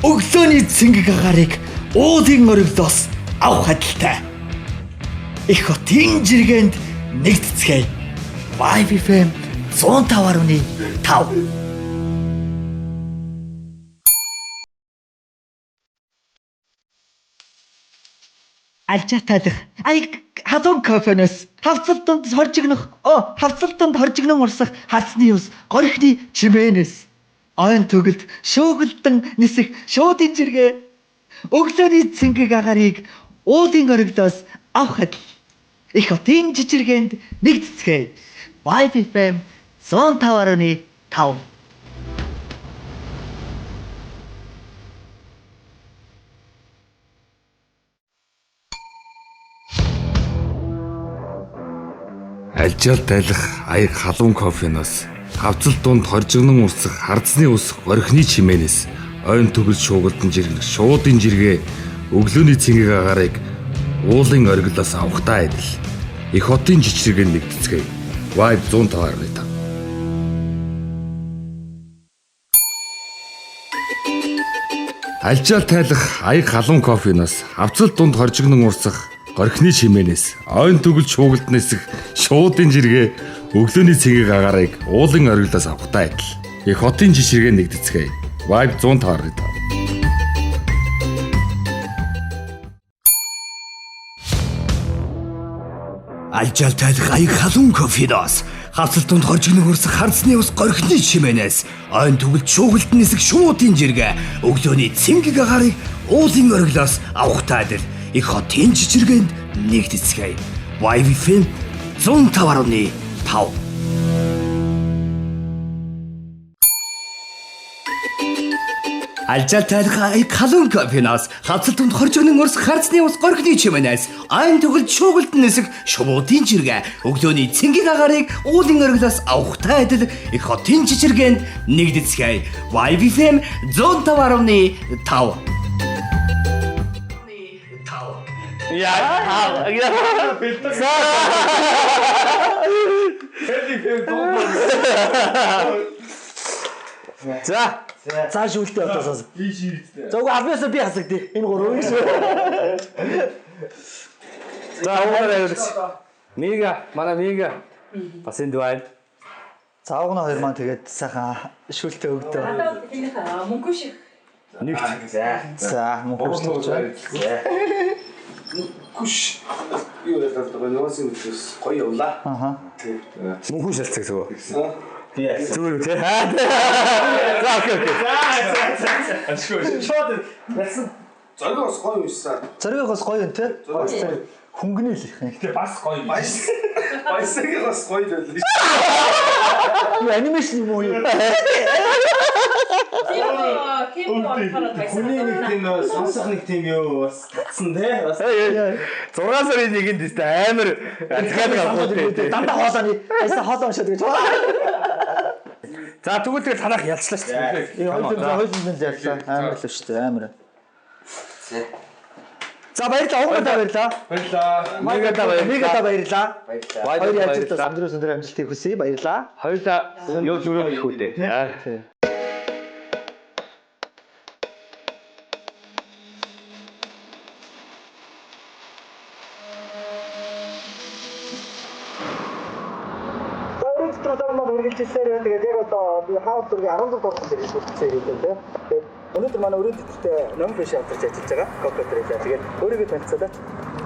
өглөөний цэнгэг агаарыг уулын ориглоос авах адилтай их хотын жиргээнд нэгтцгээе. Vibe FM 105.5. Алжаа тайлах аяг халуун кофеноос хавцал дунд хоржигнох хавцал дунд хоржигнон урсах хардсны ус горхны чимээнээс ойн төгөлд шуугилдан нисэх шуудын жиргээ өглөөний цэнгэг агаарыг уулын ориглоос авах адил их хотын жижиргээнд нэгтцгээе. Vibe FM 105.5. Алжаал тайлах аяг халуун кофеноос хавцал дунд хоржигнон урсах хардсны ус горхны чимээнээс ойн төгөл шуугилдан жиргэх шуудын жиргээ өглөөний цэнгэг агаарыг уулын ориглоос авахтай адил их хотын жижиргэнд нэгтцгээе. Vibe 105.5. Алжаал тайлах аяг халуун кофеноос хавцал дунд хоржигнон урсах горхны чимээнээс ойн төгөл шуугилд нисэх шуудын жиргээ өглөөний цэгийг агаарыг уулын ориглоос авахтай адил их хотын жиширгээ нэгтцгээе. Vibe 105.5. Алжаал тайлах аяг халуун кофеноос хавцал дунд хоржигнон урсах хардсны ус горхны чимээнээс ойн төгөлд шуугилд нисэх шуудын жиргээ өглөөний цэнгэг агаарыг уулын ориглоос авахтай адил их хотын жижиргээнд нэгтцгээе. Vibe FM 105.5. Алжаал тайлах аяг халуун кофеноос хавцал дунд хоржигнон урсах хардсны ус горхны чимээнээс ойн төгөлд шуугилд нисэх шувуудын жиргээ өглөөний цэнгэг агаарыг уулын ориглоос авахтай адил их хотын жижиргээнд нэгтцгээе. Vibe FM 105.5. Яа. За. За шүүлтээ одоо сонс. Би шийдсэн. За үгүй албаасаа би хасагдъя. Энэ гурав гэж. За угаар аюулагч. Мига, манай Мига. Бас энд байна. За угна хоёр маань тэгээд сайхан шүүлтээ өгдөө. Надад тэнийх мөнгө шиг. Нэгт. За мөнгө шүүлтээ. Күш юу ялаад байгаа нюансын үдээс гоё явлаа. Аха. Мөнхөн шалцаг зүгээр. Зүгээр үү те. За окей окей. Шууд ялсан. Зориг бас гоё уншсан. Зориг бас гоё юм те. Бас тэр хөнгөний л их юм. Гэтэ бас гоё. Баяс. Баясагийн бас гоё л байлаа. Юу анимашн юм уу юу? Тийм болохоор байсан. Хүний нэг тийм сонсох нэг тийм юу бас татсан те. Бас 6 сарын 1-нд тест амар азхаад авах үү те. Дандаа хоолойны. Айса хоолой уншаад гэж. За тэгвэл тэгэл танах ялчлаа шүү дээ. Хоёулын яллаа. Амар л шүү дээ. Амар. За баярлалаа. Угнаа баярлалаа. Баярлалаа. Мегада баярлалаа. Мегада баярлалаа. Баярлалаа. Хоёр ажилтнаас өндөр өндөр амжилтыг хүсье. Баярлалаа. Хоёулаа юу зүрх гэх үү дээ. Тий. Өөрөөр хэлбэл үргэлжилсээр байна. Тэгээд яг одоо би хаалт зургийн 16 дугаар дээр хүрсэн юм байна тий. Тэгээд Өнөөдөр манай өрөөнд дэвтэртэй Номин Fashion хамтарч ажиллаж байгаа. Коко Трейла. Тэгээд өөрийгөө танилцуулаач.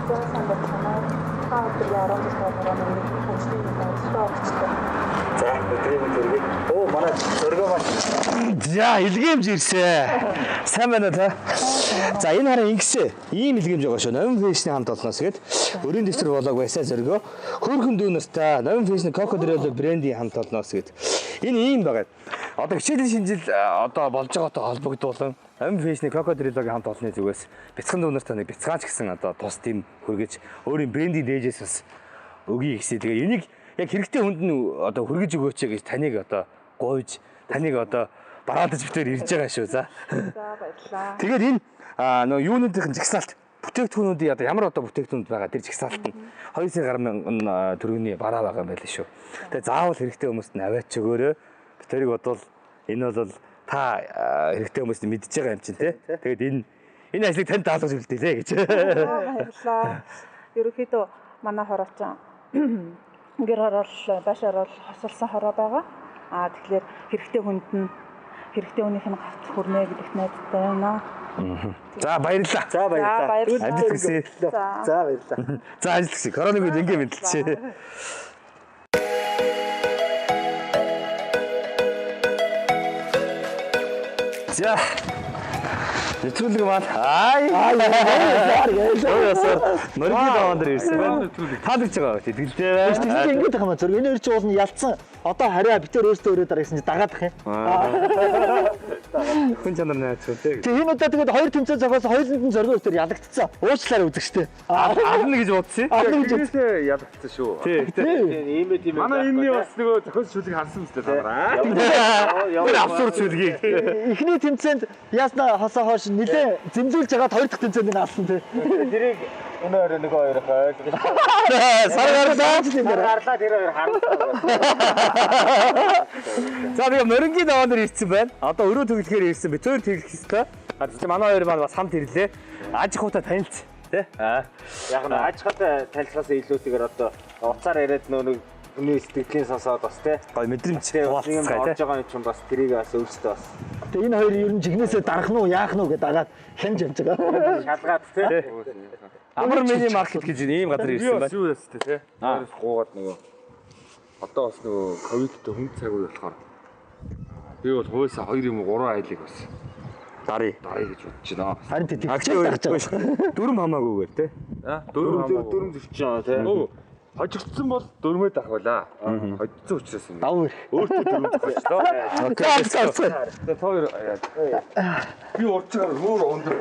За сайн байна уу? Та өдрийн 17 дугаар ажлын ажиллаа өгчтэй. За, өдрийн мэнд хүргэе. Оо, манай зөргөө маань. За, илгээмж ирсэн. Сайн байна уу та? За, энэ хараа ингэсэ. Ийм илгээмж байгаа шүү. Номин Fashion-ы хамт олноос гээд өрийн дэвтэр болоог байсан зөргөө. Хөөрхөн дүү нартай Номин Fashion Coco Drello брендийн хамт олноос гээд. Энэ ийм байгаа. Одоо хичээлийн шинжил одоо болж байгаатай холбогдуулан Номин Fashion-ы Coco Drello-гийн хамт олонны зүгээс бяцхан дүү нартай нэг бяцгаач гэсэн одоо тус тэм хөргөж өөрийн брендийн дээжээс бас өгье гэсэн. Тэгээ энийг яг хэрэгтэй хүнд нь одоо хүргэж өгөөч гэж таныг одоо гуйж таныг одоо бараадаж битээр ирж байгаа шүү. За. За баярлалаа. Тэгээд энэ нөө юунуудын жагсаалт бүтээгдэхүүнүүдийн одоо ямар одоо бүтээгдэхүүнүүд байгаа тэр жагсаалт нь 200 гаруй мянган төгрөгийн бараа байгаа юм байл шүү. Тэгээ заавал хэрэгтэй хүмүүст нь аваач өгөөрэй. Тэрийг бодвол энэ бол та хэрэгтэй хүмүүст нь мэдж байгаа юм чинь те. Тэгээд энэ ажлыг танд даалгаж үлдээлээ гэж. Баярлалаа. Ерөнхийдөө манай хороочин гэр хороол байш хороол хосолсон хороо байгаа. Аа тэгэхээр хэрэгтэй хүнд нь хэрэгтэй хүнийх нь гарт хүрнэ гэдэгт найдтай байна. За баярлалаа. За баярлалаа. Ажил хүсье. За баярлалаа. За ажил хүсье. Коронавиг үед ингэ мэдлээ. За. Нэвтрүүлэг маань ай. Мөргийн даван дээр ирсэн байна. Таалагдж байгаа байх. Итгэлтэй байна. Тэгвэл ингэж байгаа юм зөрг. Энэ хоёр чи уул нь ялцсан. Одоо хараа битэр өөртөө өрөө дараа гэсэн чи дагаад ах юм. Хүн чанар найз үү те. Тэг энэ удаа тэгээд хоёр тэмцээн зохиосон хоёуланд нь зөргөө өөртөө ялагдцсан. Уучлаарай үзэгчтэй. Ална гэж бодсон. Ална гэж бодсон. Ялагдсан шүү. Тий. Ийм ээ тийм ээ. Манай энэний бас нөгөө зохиос шүлгийг харсан мэт та нараа. Тэр абсурд шүлгийг. Эхний тэмцээнд ясна хосоо хоош нилээ зэмзүүлж хагаад хоёр дахь тэмцээнд нь алсан тий. Тэрийг өнөө өрөө нөгөө хоёр ойлгож. Сар гарлаа. Сар гарлаа тэр хоёр харуулсан. За тэгээ морингийн даван дээр ирсэн байна. Одоо өрөө тэглэхээр ирсэн. Би зөөр тэглэх ёстой. А чи манай хоёр маань бас хамт ирлээ. Аж ахуйтай танилцсан тий. Аа. Яг нь аж ахуйтай танилцахаас илүүтэйгээр одоо уцаар яриад нөө нэг хүний сэтгэлийн сонсоод бас тий. Гой мэдрэмж хуваалцгаая тий. Орж байгаа юм чинь бас тэрийг бас өөрсдөө бас. Тэгээ энэ хоёр ер нь жигнэсээ дарах нь уу яах нь уу гэдээ дагаад хянж явж байгаа. Шалгаад тий. Амар мини маркет гэж ийм газар ирсэн байна. Юу ястэй тий. Хоёроос гуугаад нөгөө одоо бас нөгөө ковидтэй хүн цаг үе болохоор би бол хуулиасаа 2 юм уу 3 айлыг бас даръя. Даръя гэж бодож байна. Харин тий тэгчихэж дарж байгаа. Дүрм хамаагүйгээр тий. Аа дөрөв хамаагүй. Дөрөм зөрчиж байгаа тий. Хожигдсон бол дөрмөө дарах байла. Хожигдсон учраас юм. Давуу ирэх. Өөртөө дөрөв зохиочлоо. Окей. За та хоёр би урд чигээр өөр өндөр.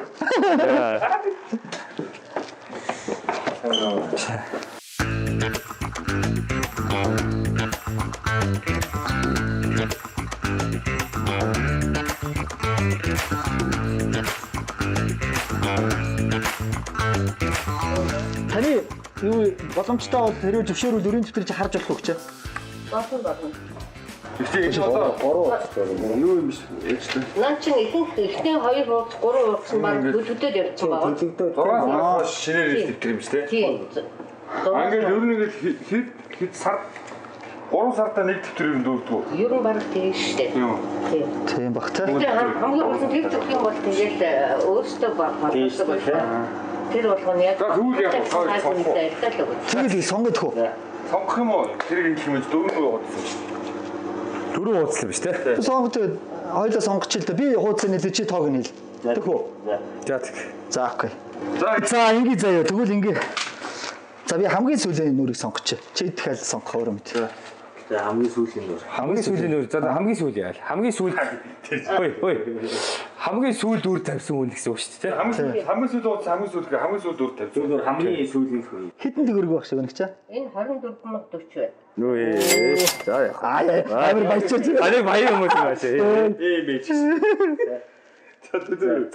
Таны юу боломжтой бол хэрвээ зөвшөөрвөл өрийн дэвтэр чи харж болох уу гэж? Болно. Гэхдээ энэ одоо 3 юу юм биш ээжтэй. Нан чин ихэнх эхний 2 хуудас 3 хуудас нь баг төлөвлөд явцсан байгаа. 6 сараас шинээр дэвтэр юм шүү дээ. Тийм. Ингээд ер нь ингээд хэд хэд сар 3 сартаа нэг дэвтэр ер нь дүүрдэг. Ер нь баг тийм шүү дээ. Тийм. Тийм баг тий. Тэгэхээр хамгийн гол нь тэр зүгх юм бол тэгэл өөртөө баг байна. Тэр болгоно яг. За тэгвэл яг сонгох. Тэгэл сонгох уу? Сонгох юм уу? Тэр их юм дөрөв хуудас юм шүү. Дөрөв хуудас юм биш тий. Сонгох тэгээд хоёлаа сонгоч л да. Би хуудсыг нийлээ чи тоог нийл. Тэг үү? За тэг. За окей. За За ингэ заяа. Тэгвэл ингэ. За би хамгийн сүүлийн нүрийг сонгоч. Чи дахиад сонгох өөрөө мэд. За хамгийн сүүлийн нүр. Хамгийн сүүлийн нүр. За хамгийн сүүлийн яал. Хамгийн сүүл. Хөөе хөөе. Хамгийн сүүл дүр тавьсан хүн гэсэн үг шүү дээ. Хамгийн сүүл хуудас хамгийн сүүл гэх хамгийн сүүл дүр тавьсан. Дүр хамгийн сүүлийн хүү. Хэдэн төгрөг байх шиг байна гэж? Энэ 24040 байна. Нүү. За яах. Аа амар баячаа. Арай баян хүмүүс юм аашаа. Ийм ээж.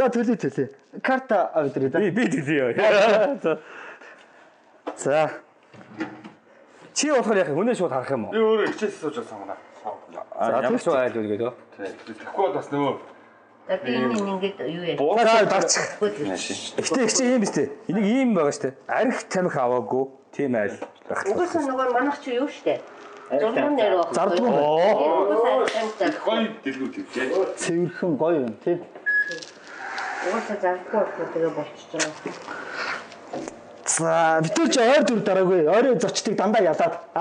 За төлөе төлөе. Карта авдрээ да. Би төлөе. За. За. Чи болохоор яг хүнээ шууд харах юм уу? Би өөрөө хичээлээс сууж сонгоно. За ямар ч айл үл гэдэг. Тэгэхгүй бол бас нөгөө За би энэ ингээд юу яа. За дарчих. Гэтэ их чи ийм биз дээ. Энийг ийм байгаа штэ. Арх тамхи аваагүй тийм айл байх. Угаасаа нөгөө манайх чи юу штэ. Зурган нэр баг. Зардгүй юм байна. Гоё дэлгүүр тавьжээ. Цэвэрхэн гоё юм тий. Угаасаа зарахгүй болохоор тэгээ болчихж байгаа. За бид нар ч ойр дүр дараагүй. Ойрын зочдыг дандаа ялаад. Би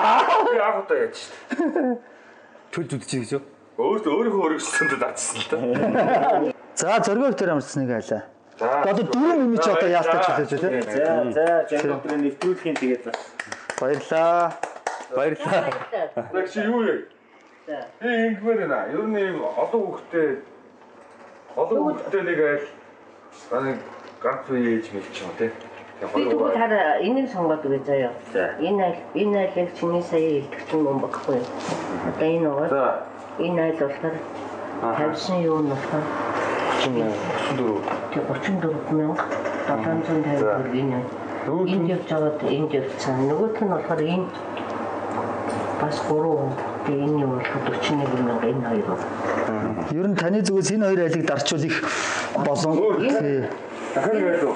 анх удаа яаж шүү дээ. Төл зүдчих гэж юу? Өөртөө өөрийнхөө өргөжлөндөө дарчихсан л та. За зоргоо битэр амарчсныг айлаа. За. Одоо дөрөв юм чи одоо яалтаж хэлээж тий. За за жангууд нэвтрүүлгийн тэгээд бас Баярлаа. Баярлалаа. Яг чи юу вэ? Би ингэмээр байна. Ер нь ийм олон хүүхдтэй нэг айл нэг ганц үе ээж мэлч юм тий. Би тэгвэл хараа энийг сонгоод үгүй заяа. Энэ айл энэ айлыг чиний сая илтгэсэн юм багхгүй юу? Одоо энэ байгаа. Энэ айл болохоор тавьсан юу нь болохоор 34. Тэг 34750 төгрөг энэ. Энд явж байгаад энд явцсан. Нөгөөх нь болохоор энэ бас 3 хүүхдтэй энэ юу болохоор 41 мянга энэ хоёр. Ер нь таны зүгээс энэ хоёр айлыг дарчвал их болон тий. Дахиад нэг айл уу?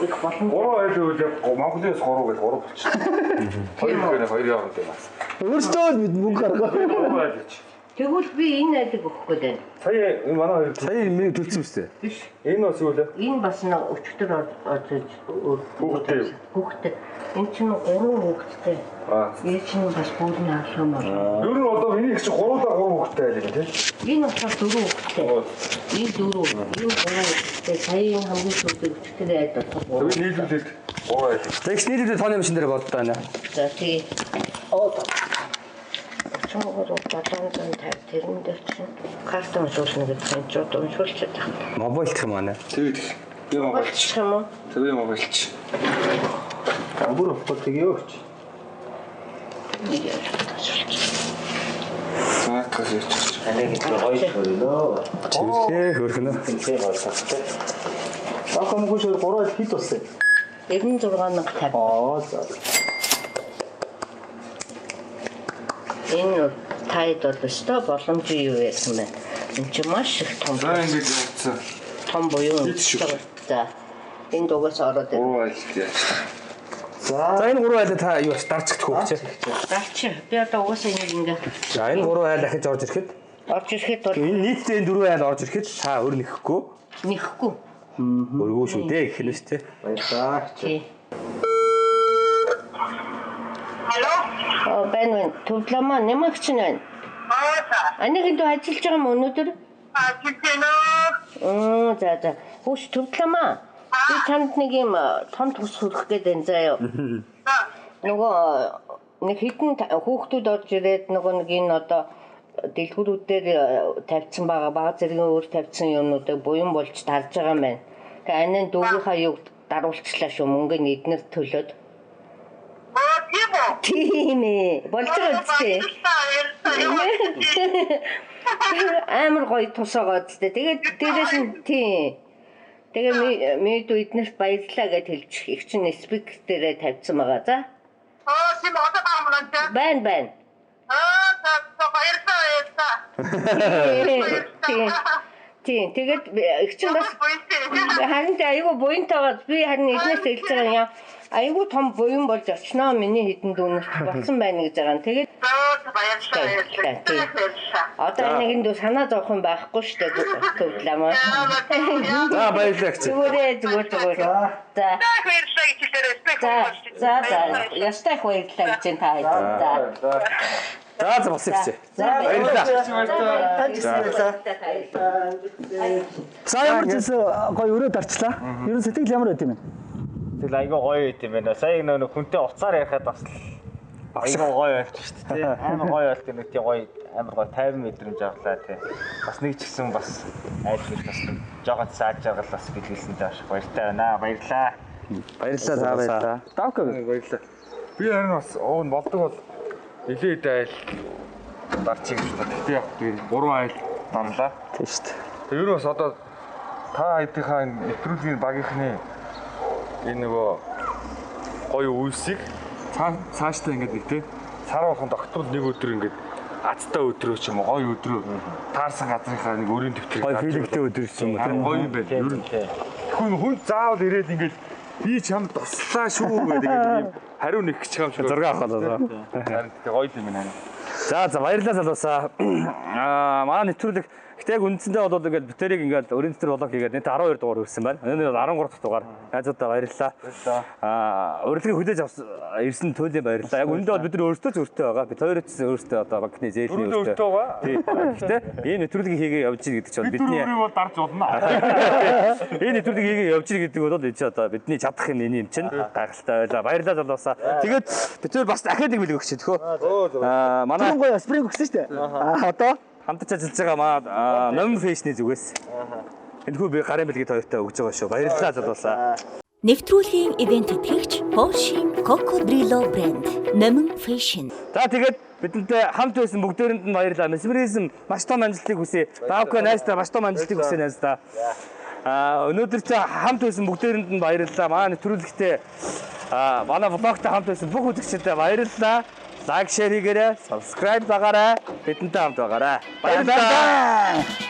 Гурван айл үйл яг Монголын бас 3 гэж 3 болчихсон. Хоёр гэнэ хоёр яваад юм бас. Өөртөө л бид мөнгө гаргаа. Гурван айл гэж. Тэгвэл би энэ айлыг өгөх гээд байна. Сая энэ манай хоёр сая миний төлсөн биз дээ. Биш. Энэ бас юу лээ? Энэ бас нэг өчтөр орж хүүхдтэй. Хүүхдтэй. Энэ чинь гурван хүүхдтэй. Энэ чинь бас бүүрний авах юм бол. Ер нь одоо миний их чинь 3-аа 3 хүүхдтэй айл юм тий. Энэ болохоор дөрөв хүүхдтэй. Энэ дөрөв, энэ гурван хүүхдтэй. Сая энэ хамгийн сүүлийн өчтөр айл болохоор гурван. Тэр нийлүүлээд гурван айл. За их нийлүүлээд тооны машин дээр боддоо байна. За тий. Оо. 33 750 тэрэн дээр чинь карт уншуулна гэдэг юм чи одоо уншуулчихад байна. Мобайлдах юм аа. Тэгээд би мобайлч юм уу? Тэр би мобайлч. Бүр болохгүй тэгээ өгч. Цаатгаас ярьчих. Таныг их гоё хөрнөө. Чиглээ хөрхнө. Тэнцээ болгохтой. Баг хамаагүй шөр 3 айл хэд болсон юм? 96050. Аа за. Энэ таад бол өстой боломжийн юу байсан бэ? Энд чинь маш их том. За ингэж явцсан. Том буюу. За. Энэ дугаас ороод ирнэ. Гурван айл яаж. За энэ гурван айлаа та юу бас дарчихдаг уу чи? Дарч. Би одоо угаасаа энийг ингээ. За энэ гурван айл ахиж орж ирэхэд бол энэ нийтдээ энэ дөрвөн айл орж ирэхэд та өөр нэхэхгүй. Нэхэхгүй. Өргөө шүү дээ гэх нь шүү дээ. Баярлалаа. Тий. Алло. Байна байна. Төвлөмөө нэмэгч нь байна. Аа. Анийг энэ ажиллаж байгаа юм өнөөдөр? Ажиллаж байна. За за. Хүүш төвлөмөө. Би чамд нэг юм том тус хүргэх гээд байна заяа. Нөгөө нэг хитэн хүүхдүүд орж ирээд нөгөө нэг энэ одоо дэлгүүрүүдээр тавьсан байгаа баг зэргийн өөр тавьсан юмнуудыг буян болж дарж байгаа юм байна. Тэгээ анийн дүүгийнхаа юг даруулчлаа шүү мөнгө нь эднэр төлөөд. Тийм үү? Тийм ээ. Болж байгаа үстэй. Амар гоё тусаагаа үстэй. Тэгээд дээрээс нь тийм. Тэгээ мэдүү эднэрт баярлалаа гэж хэлж их чинь спикер дээрээ тавьсан байгаа за. Аа тийм одоо байгаа юм байна. Байна байна. Аа за баярлалаа баярлалаа. Тийм. Тийм. Тэгээд их чинь бас харин айгүй буянтайгаа би харин эднэрт хэлж байгаа юм. Айгүй том буян болж очноо миний хідэн дүүнэрт болсон байна гэж байгаа юм. Тэгээд баярлалаа баярлалаа. Одоо нэг дүү санаа зовох юм байхгүй шүү дээ төвлөмөө. За баярлалаа гэж. Зүгээрээ зүгээр зүгээр. За. Баярлалаа гэж хэлээрэй. За за. Ястай их баярлалаа гэж та хэд. За. За за болсон гэж. За баярлалаа. Танд ч баярлалаа. За ямар ч байсан гоё өрөө дарчлаа. Ер нь сэтгэл ямар байд юм бэ? Тэгэл айгүй гоё байт юм байна. Сая нэг хүнтэй уцаар ярихад бас айгүй гоё байлт шүү дээ. Амар гоё байлт нэг тийм гоё амар гоё тайван мэдрэмж авлаа тий. Бас нэг ч гэсэн бас айл хэл бас нэг жоохон цааж жаргал бас бэлгэлсэн тааш баяртай байна. Баярлаа. Баярлалаа за баярлалаа. Давка баярлалаа. Би харин бас уг нь болдог бол нилээд айл дарчих гэж байна. Гэтэ яг би гурван айл дарлаа. Тийм шүү дээ. Тэр нь бас одоо та хэдийнхаа энэ нэвтрүүлгийн багийнхны энэ нөгөө гоё үйлсийг цаашдаа ингээд нэг те сар болгон тогтмол нэг өдөр ингээд азтай өдрөө ч юм уу гоё өдрөө таарсан газрынхаа нэг өрийн төвтрийг гоё филингтэй өдөр ч юм уу тийм гоё юм байна. Ер нь хүн хүн заавал ирээд ингээд би чамд туслаа шүү гэдэг ингээд ийм хариу нэг гэж юм шиг зураг авах болоо. Харин тэгээ гоё юм байна. За за баярлалаа залуусаа. Аа манай нэвтрүүлэг Гэтэ яг үндсэндээ бол ингээд битэрийг ингээд өрийн дотор болоо хийгээд нийт 12 дугаар хүрсэн байна. Өнөөдөр бол 13 дахь дугаар. Найзуудаа баярлалаа. Урилгыг хүлээж авсан ирсэн туйлын баярлалаа. Яг үүндээ бол бид нар өөрсдөө ч өртөө байгаа. Бид хоёр ч өөрсдөө одоо банкны зээлийн Өртөө өртөө байгаа. Тий. Гэтэ ийм нэвтрүүлгийг хийгээ явж гин гэдэг чинь Бид бидний өөрийг бол дарж болно. Энэ нэвтрүүлгийг хийгээ явж гин гэдэг бол энэ чинь одоо бидний чадах юм энэ юм чинь гайхалтай байлаа. Баярлалаа залуусаа. Тэгээд бид хоёр бас дахиад нэг бэлэг өгч төхөө. Манай Түрүүн гоё спринг өгсөн шүү дээ. Одоо хамтарч ажиллаж байгаа маа Номин фэшний зүгээс. Энэхүү би гарын бэлгийг хоёртой өгж байгаа шүү. Баярлалаа залуусаа. Нэвтрүүлгийн ивент тэтгэгч Porsche Cocodrillo брэнд. Номин Fashion. За тэгээд бидэнтэй хамт байсан бүгдээрэнд нь баярлалаа. Mesmerism маш том амжилтыг хүсье. Бавка найздаа маш том амжилтыг хүсье найздаа. Өнөөдөр чи хамт байсан бүгдээрэнд нь баярлалаа. Манай нэвтрүүлэгтээ манай влогтой хамт байсан бүх үзэгчдэд баярлалаа. Лайк, шеэр хийгээрэй, subscribe дагаарай. Бидэнтэй хамт байгаарай. Баярлалаа.